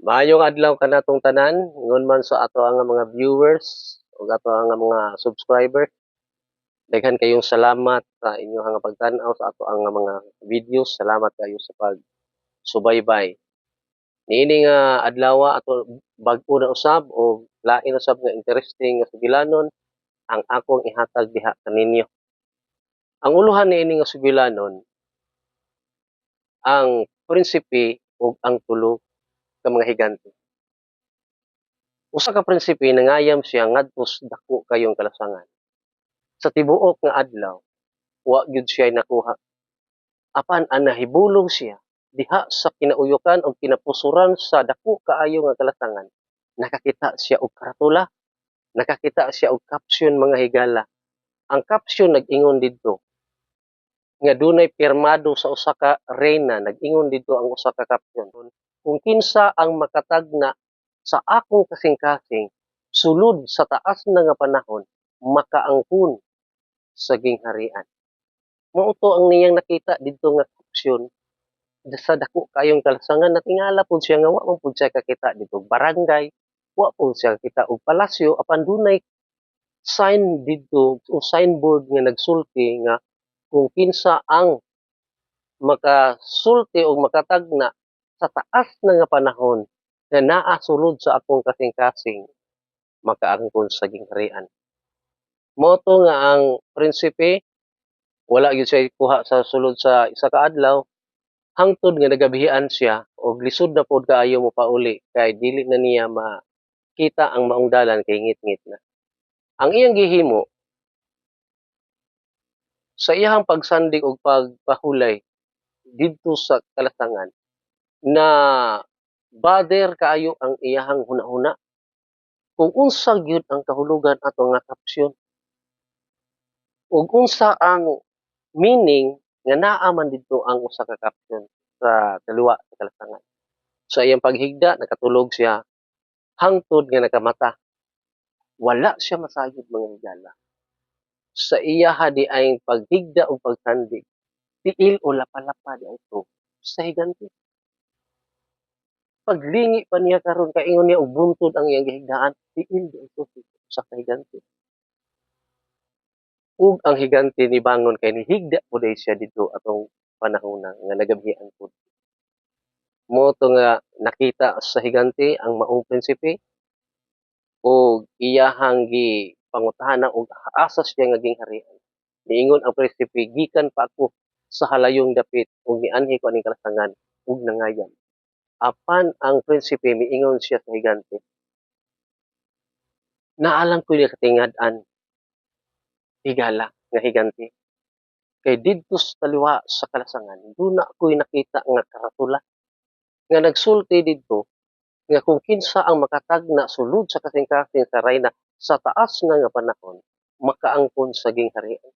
Maayong adlaw kanatong tanan, ingon man sa ato ang mga viewers ug ato ang mga subscriber. Daghan kayong salamat sa inyong pagtan-aw sa ato ang mga videos. Salamat kayo sa pagsubaybay. Niini nga adlaw, ato bag-o na usab o lain usab nga interesting nga sugilanon ang akong ihatag diha kaninyo. Ang uluhan niini nga sugilanon, ang prinsipe ug ang tulo ka mga higante. Usa ka prinsipe, nangayam siya ngadto sa dako kayong kalasangan. Sa tibuok nga adlaw, wa gyud siya nakuha. Apan ang nahibulong siya diha sa kinauyokan o kinapusuran sa dako kaayo nga kalasangan, nakakita siya og karatula, nakakita siya og caption, mga higala. Ang caption nag-ingon didto nga dunay pirmado sa usa ka reyna. Nag-ingon didto ang usa ka caption: "Kung kinsa ang makatagna sa akong kasing-kasing sulod sa taas na nga panahon, makaangkon sa gingharian." Mao to ang niyang nakita didto nga caption sa dako kayong kalasangan. Natingala pud siya nga wa man pud siya kakita didto barangay, wa pud siya kakita og palasyo, apan dunay sign didto o signboard nga nagsulti nga kung kinsa ang makasulti o makatagna sa taas na nga panahon nga naa sulod sa akong kasing-kasing, makaangkon sa gingharian. Mao to nga ang prinsipe, wala gyud siya kuha sa sulod sa isa ka adlaw, hangtod nga nagabihian siya og lisod na pod kaayo mo pauli kay dili na niya makita ang maong dalan kay ngit-ngit na. Ang iyang gihimo sa iyang pagsandig og pagpahulay didto sa kalasangan, na bother kaayo ang iyahang hunahuna kung unsa gyud ang kahulugan ato nga caption ug unsa ang meaning nga naa man didto ang usa ka caption sa kaliwa sa kalasangan. Sa iyang paghigda, nakatulog siya hangtod nga nakamata. Wala siya masayod, mga higala. Sa iyaha di ay paghigda o pagsandig, tiil o lapa-lapa di ito sa higante. Paglingi pa niya karon, kaingon niya og buntod ang iyang gihigdaan, tiil di ito sa higante. Ug ang higante nibangon kay nihigda pud siya didto atong panahona nga nagabihian pud. Mao to nga nakita sa higante ang maong prinsipe ug iyahang gipangutana og asa siya nga gingharian. Niingon ang prinsipe, "Gikan pa ako sa halayong dapit ug nianhi ko aning kalasangan ug nangayam." Apan ang prinsipe, miingon siya sa higante, "Naa lang ko'y katingad-an, higala nga higante. Kay didto sa taliwa sa kalasangan, duna ko'y nakita nga karatula nga nagsulti didto nga kung kinsa ang makatagna sulod sa kasing-kasing sa rayna sa taas na nga panahon, makaangkon sa gingharian."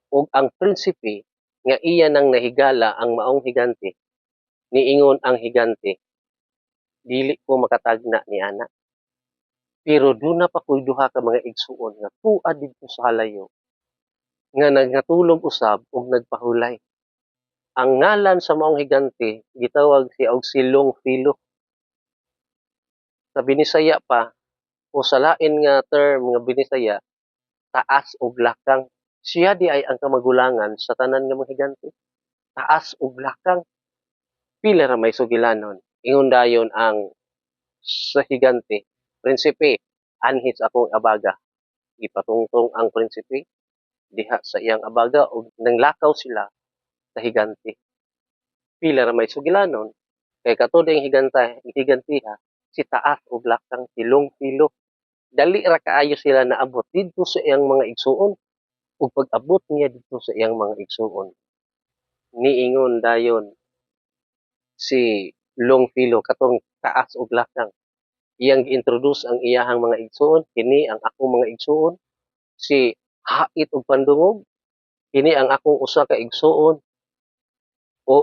Ug ang prinsipe nga iya nang nahigala ang maong higante, niingon ang higante, "Dili ko makatagna ni ana. Pero duna pa ko'y duha ka mga igsuon nga tua didto sa halayo nga nagngatulog usab ug nagpahulay." Ang ngalan sa maong higante, gitawag siya og si Longfellow. Sa Binisaya pa o sa lain nga term nga Binisaya, taas og lakang. Siya di ay ang kamagulangan sa tanan nga mga higante. Taas og lakang. Pila ra may sugilanon. Ingon dayon ang sa higante, "Prinsipe, anhi sa akong abaga." Gipatungtong ang prinsipe diha sa iyang abaga ug nanglakaw sila sa higante. Pila ra may sugilanon kay kato ding higante, higantiha si taas og lakang, si Longfellow. Dali ra kaayo sila naabot didto sa iyang mga igsuon. Ug pag-abot niya didto sa iyang mga igsuon, niingon dayon si Longfellow, katong taas og lakang. Iyang gi-introduce ang iyahang mga igsuon, "Kini ang akong mga igsuon, si Hait og Pandungog, kini ang akong usa ka igsuon o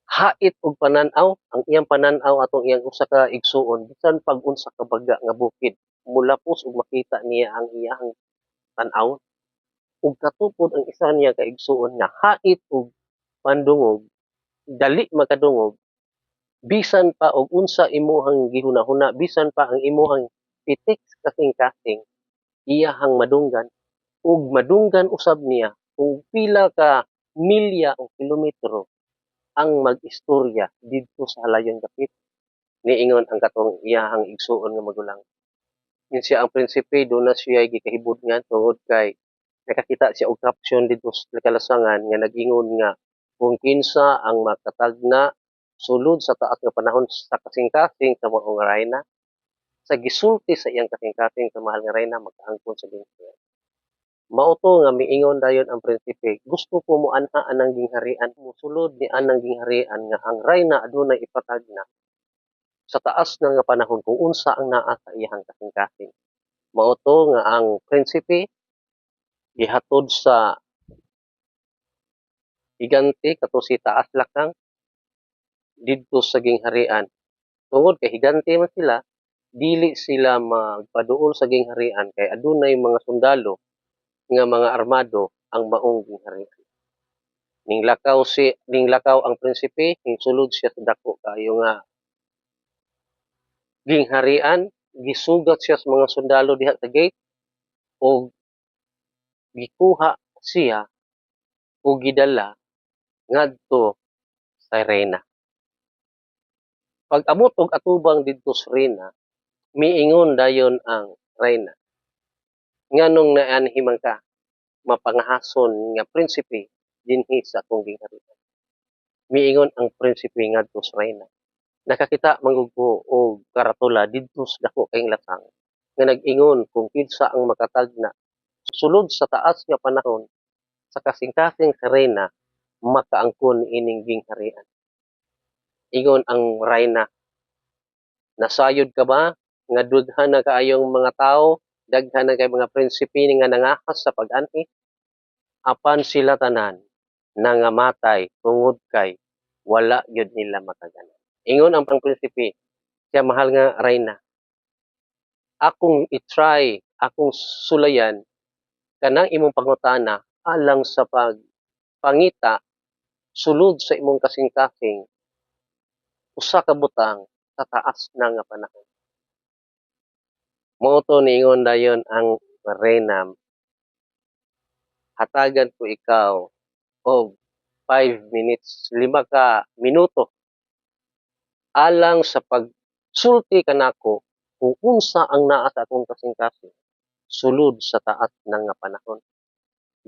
hait og panan-aw, ang iyang panan-aw atong iyang usa ka igsuon, bisan pag unsa ka baga nga bukid, mulapos ug makita niya ang iyahang tan-aw." Ug kato pod ang isa niya ka igsuon nga hait og pandungog, dali makadungog. Bisan pa og unsa imuhang gihuna-huna, bisan pa ang imuhang pitik sa kasing-kasing, iyahang madunggan ug madunggan usab niya kung pila ka milya o kilometro ang mag-istorya didto sa halayon dapit, niingon ang katong iyahang igsuon nga magulang. Siya ang prinsipe, duna siya gikahibudngan tungod kay nakakita siya og caption didto sa kalasangan nga nag-ingon nga kung kinsa ang makatagna sulod sa taas nga panahon sa kasing-kasing sa maong rayna, sa gisulti sa iyang kasing-kasing sa mahal nga rayna, makaangkon sa gingharian. Mao to nga miingon dayon ang prinsipe, "Gusto ko moanha anang gingharian, mosulod ni anang gingharian nga ang rayna adunay ipatagna sa taas na nga panahon kung unsa ang naa sa iyang kasing-kasing." Mao to nga ang prinsipe gihatod sa higante kato si Taas Lakang didto sa gingharian. Tungod kay higante man sila, dili sila magpaduol sa gingharian kay adunay mga sundalo nga mga armado ang maong gingharian. Ninglakaw ang prinsipe, sulod siya sa dako kaayo nga gingharian, gisugat siya sa mga sundalo diha sa gate ug gikuha siya ug gidala ngadto sa reyna. Pag-abot og atubang didto sa reyna, miingon dayon ang reyna, "Nganong naanhi man ka, mapangahason nga prinsipe, dinhi sa akong gingharian?" Miingon ang prinsipe ngadto sa reyna, "Nakakita man gud ko og karatula didto sa dako kaayong lasang nga nag-ingon kung kinsa ang makatagna sulod sa taas nga panahon sa kasing-kasing sa reyna, makaangkon ining gingharian." Ingon ang reyna, "Nasayod ka ba nga daghan na kaayong mga tawo, daghan na kay mga prinsipe nga nangahas sa pag-anhi, apan sila tanan nangamatay tungod kay wala gyud nila mataganan?" Ingon ang prinsipe siya, "Mahal nga reyna, akong i-try, akong sulayan kanang imong pangutana alang sa pagpangita sulod sa imong kasing-kasing usa ka butang sa taas na nga panahon." Mao to niingon dayon ang reyna, "Hatagan ko ikaw og 5 minutes, 5 ka minuto alang sa pagsulti kanako kung unsa ang naa sa akong kasing-kasing sulod sa taas na nga panahon."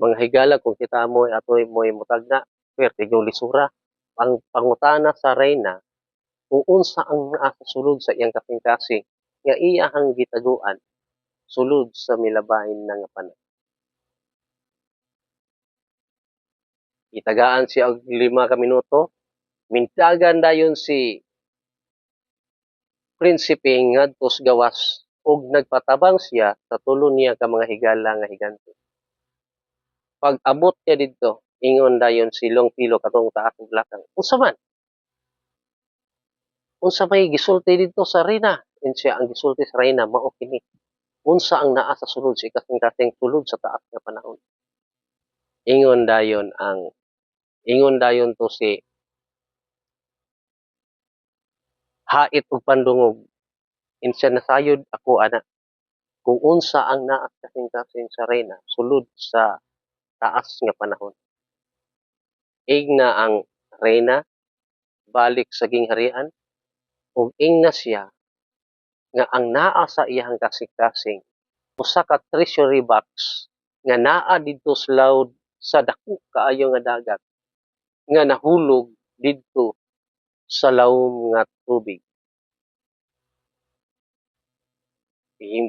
Mga higala, kung kita mo atoy mo'y mutagna, perti gyud lisura. Ang pangutana sa reyna kung unsa ang naa sa sulod sa iyang kasing-kasing nga iyahang gitaguan sulod sa milabahin na nga panahon. Gitagaan siya og 5 ka minuto, mindagan dayon si prinsipe ngadto sa gawas ug nagpatabang siya sa tulo niya ka mga higala nga higante. Pag-abot niya didto, ingon dayon si Longpilo, katong Taas ug Lakang, "Unsa man? Unsa may gisulti didto sa reyna?" Siya, "Ang gisulti sa reyna mao kini. Unsa ang naa sa sulod sa kasing-kasing sulod sa taas nga panahon." Ingon dayon to si Hait og Pandungog, "Insa nasayod ako ana kung unsa ang naa sa kasing-kasing sa reyna sulod sa taas nga panahon." Ingna ang reyna balik sa gingharian ug ingna siya nga ang naa sa iyang kasing-kasing usa ka treasury box nga naa didto sa lawd sa dako kaayo nga dagat nga nahulog didto sa lawom nga tubig.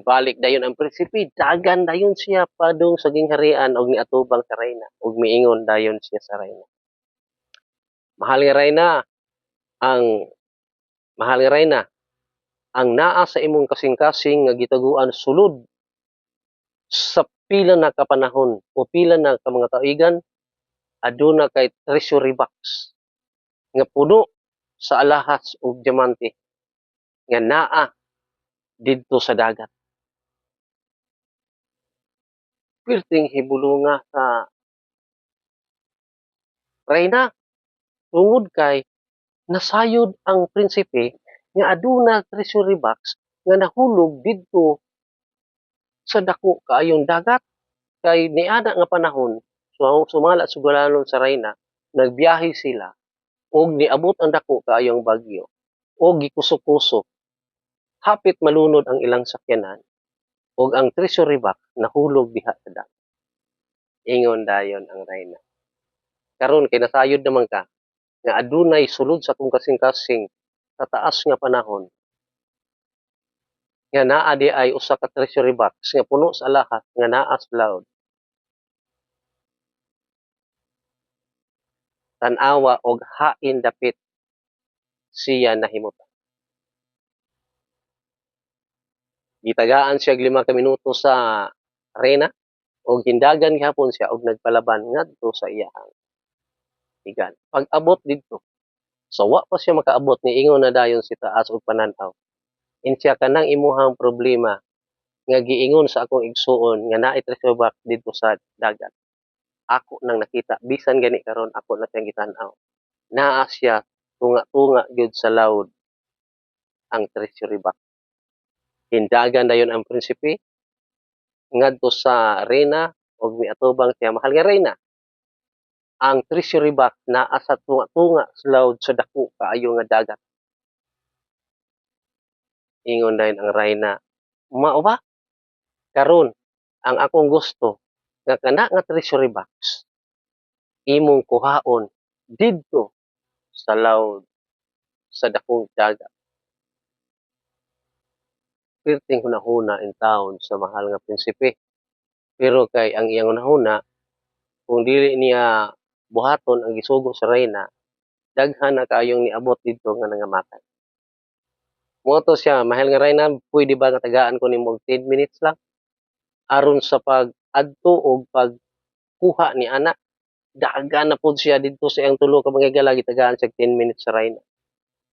Balik dayon ang prinsipe, dagan dayon siya padung sa gingharian og niatubang sa reyna ug miingon dayon siya sa reyna, "Mahal nga reyna, ang mahal nga reyna, ang naa sa imong kasing-kasing nga gitaguan sulod sa pila na ka panahon o pila na ka mga tuigan, aduna kay treasury box nga puno sa alahas ug diamante nga naa didto sa dagat." Perting hibulunga sa reyna tungod kay Nasayod ang prinsipe nga aduna treasury box nga nahulog didto sa dako kaayong dagat. Kay niana nga panahon, so sumala sugalanon sa rayna, nagbiyahe sila og niabot ang dako kaayong bagyo og gikusok-kusok, hapit malunod ang ilang sakyanan ug ang treasury box nahulog diha sa dagat. Ingon dayon ang rayna, "Karon kay nasayod naman ka nga adunay sulod sa akong kasing-kasing sa taas nga panahon nga naa di ay usa ka treasury box nga puno sa alahas nga naa sa laud. Tan-awa og hain dapit siya nahimutang." Gitagaan siya og 5 ka minuto sa reyna ug hindagan gihapon siya og nagpalaban ngadto sa iyahang higala. Pag-abot didto, sa wa pa siya makaabot, niingon na dayon si taas og panan-aw. "Unsya kanang imuhang problema nga giingon sa akong igsuon nga naay treasure box didto sa dagat? Ako nang nakita, bisan gani karon ako na siyang gitan-aw. Naa siya tunga-tunga gyud sa lawd ang treasury box." Hindagan dayon ang prinsipe ngadto sa reyna ug miatubang siya, "Mahal nga reyna, ang treasury box naa sa tunga-tunga sa lawd sa dako kaayo nga dagat." Ingon dayon ang reyna, "Mao ba? Karon ang akong gusto nga kana nga treasury box imong kuhaon didto sa lawd sa dakong dagat." Perting hunahuna intawon sa mahal nga prinsipe. Pero kay ang iyang hunahuna, kung dili niya buhaton ang gisugo sa reyna, daghan na kaayong niabot didto nga nangamatay. Moadto siya, "Mahal nga reyna, pwede ba nga tagaan ko nimo og 10 minutes lang aron sa pag-adto og pagkuha ni ana?" Dagan na pud siya didto sa iyang tulo ka mga higala, gitagaan siya 10 minutes sa reyna.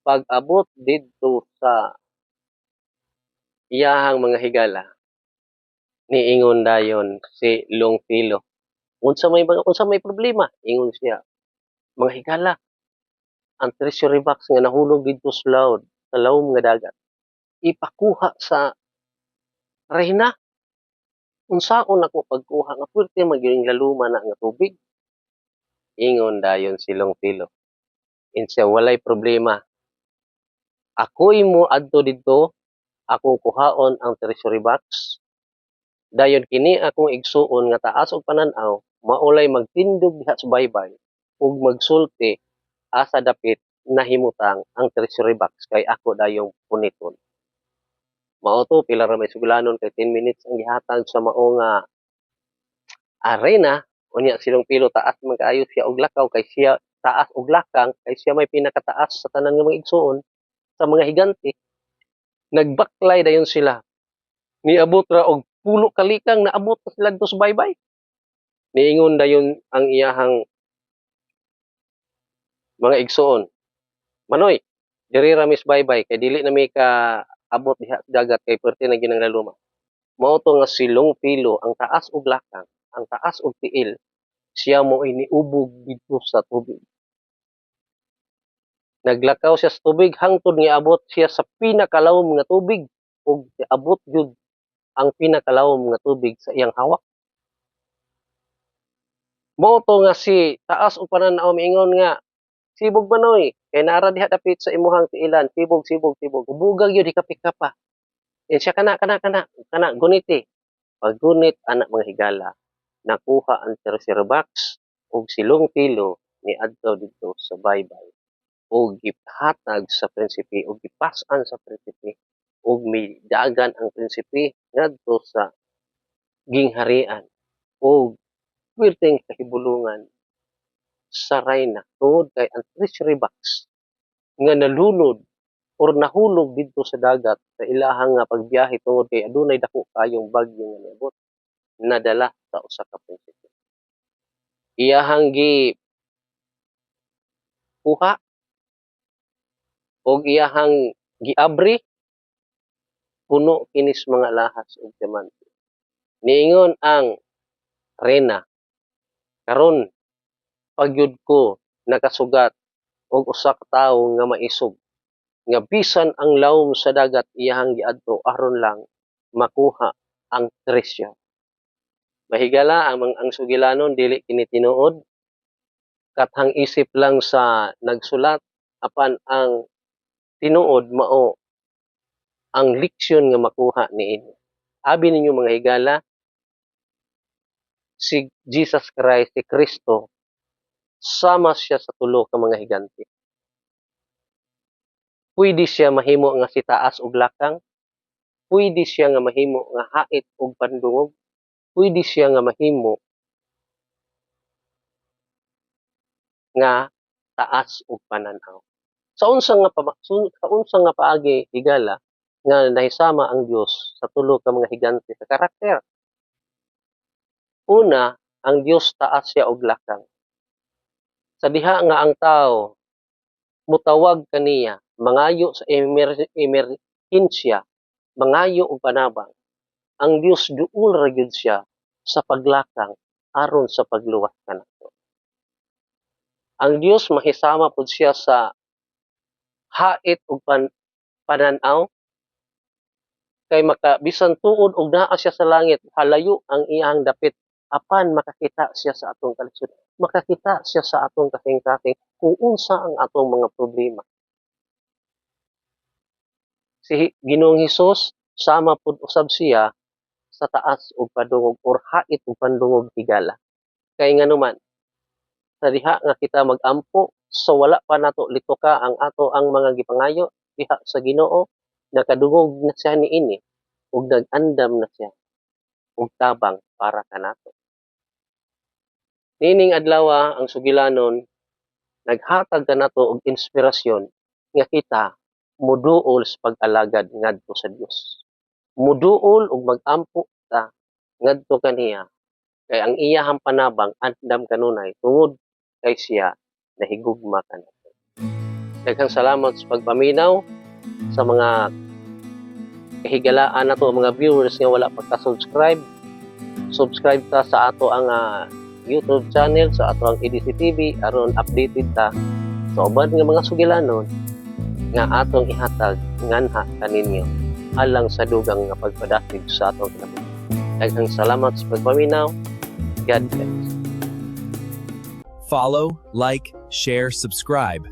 Pag-abot didto sa iyahang mga higala, niingon dayon si Longfellow, "Unsa may problema?" Ingon siya, "Mga higala, ang treasury box nga nahulog didto sa lawd, sa lawom nga dagat, ipakuha sa reyna. Unsaon nako pagkuha nga puwerte man gyud laluma na nga tubig?" Ingon dayon si Longfellow, "Unsya, walay problema. Ako'y mo adto didto, akong kuhaon ang treasury box. Dayon kini akong igsuon nga taas og panan-aw, maolay magtindog diha sa baybay ug magsulti asa dapit nahimutang ang treasury box kay ako dayong puniton." Mao to, pila ra may suglanon kay 10 minutes ang gihatag sa mao nga reyna. Unya si Longfellow, taas man kaayo siya og lakaw kay siya taas og lakang kay siya may pinakataas sa tanan nga mga igsuon sa mga higante. Nagbaklay dayon sila. Niabot ra og pulo ka likang, naabot na sila didto sa baybay. Niingon dayon ang iyahang mga igsuon, "Manoy, diri ra mi sa baybay kay dili na mi ka abot diha sa dagat kay perti na gyud ang laluma." Mao to nga si Longfellow, ang taas og lakang, ang taas og tiil, siya mo'y niubog didto sa tubig. Naglakaw siya sa tubig hangtod niabot siya sa pinakalawom nga tubig ug niabot gyud ang pinakalawom nga tubig sa iyang hawak. Mao to nga si taas og panan-aw miingon nga, "Sibog, Manoy, kay naa ra diha dapit sa imuhang tiilan, sibog, sibog, sibog." Ubuga gyud hikap-hikap pa. Siya kana kana kana kana guniti. Paggunit ana, mga higala, nakuha ang treasure box ug si Longfellow niadto didto sa baybay ug gihatag sa prinsipe ug gipas-an sa prinsipe ug midagan ang prinsipe ngadto sa gingharian ug puwerteng kahibulongan sa rayna tungod kay ang treasury box nga nalunod or nahulog didto sa dagat sa ilahang nga pagbiyahe tungod kay adunay dako kaayong bagyo nga niabot, nadala sa usa ka prinsipe. Iyahang gi kuha og iyahang giabri, puno kinis mga alahas ug diamante. Niingon ang reyna, "Karon pa gyud ko nakasugat Og usa ka tawo nga maisog nga bisan ang lawom sa dagat iyahang giadto aron lang makuha ang treasure. Mahigala, ang sugilanon dili kini tinuod, kathang isip lang sa nagsulat, apan ang tinuod mao ang leksyon nga makuha niini. Abi ninyo, mga higala, si Jesus Christ, si Kristo, sama siya sa tulo ka mga higante. Pwede siya mahimo nga si taas og lakang, pwede siya nga mahimo nga hait og pandungog, pwede siya nga mahimo nga taas og panan-aw. Sa unsa nga paagi, higala, nga nahisama ang Dios sa tulo ka mga higante sa karakter? Una, ang Dios taas siya og lakang. Sa diha nga ang tao mutawag kaniya, mangayo sa emerhensya, mangayo og panabang, ang Dios duol ra gyud siya sa paglakang aron sa pagluwas kanato. Ang Dios mahisama pud siya sa hait ug panan-aw kay maka bisan tuod og naa siya sa langit, halayo ang iyang dapit, apan makakita siya sa atong kalisod, makakita siya sa atong kasing-kasing kung unsa ang atong mga problema. Si Ginoong Hesus sama pud usab siya sa taas og padungog or hait og pandungog, higala. Kay nganuman, sa diha nga kita magampo, so wala pa nato lituka ang ato ang mga gipangayo diha sa Ginoo, nakadungog na siya niini ug nag-andam na siya og tabang para kanato. Niining adlaw, ang sugilanon naghatag kanato og inspirasyon nga kita muduol sa pag-alagad ngadto sa Dios. Muduol ug magampo ta ngadto kaniya kay ang iyahang panabang andam kanunay tungod kay siya nahigugma kanato. Daghang salamat sa pagpaminaw sa mga kahigalaan nato, mga viewers nga wala pa ka-subscribe. Subscribe ta sa ato ang YouTube channel, sa ato ang EDC TV, aron updated ta sa uban nga mga sugilanon nga atong ihatag nganha kaninyo alang sa dugang nga pagpadasig sa atong kinabuhi. Daghang salamat sa pagpaminaw. God bless. Follow, like, share, subscribe.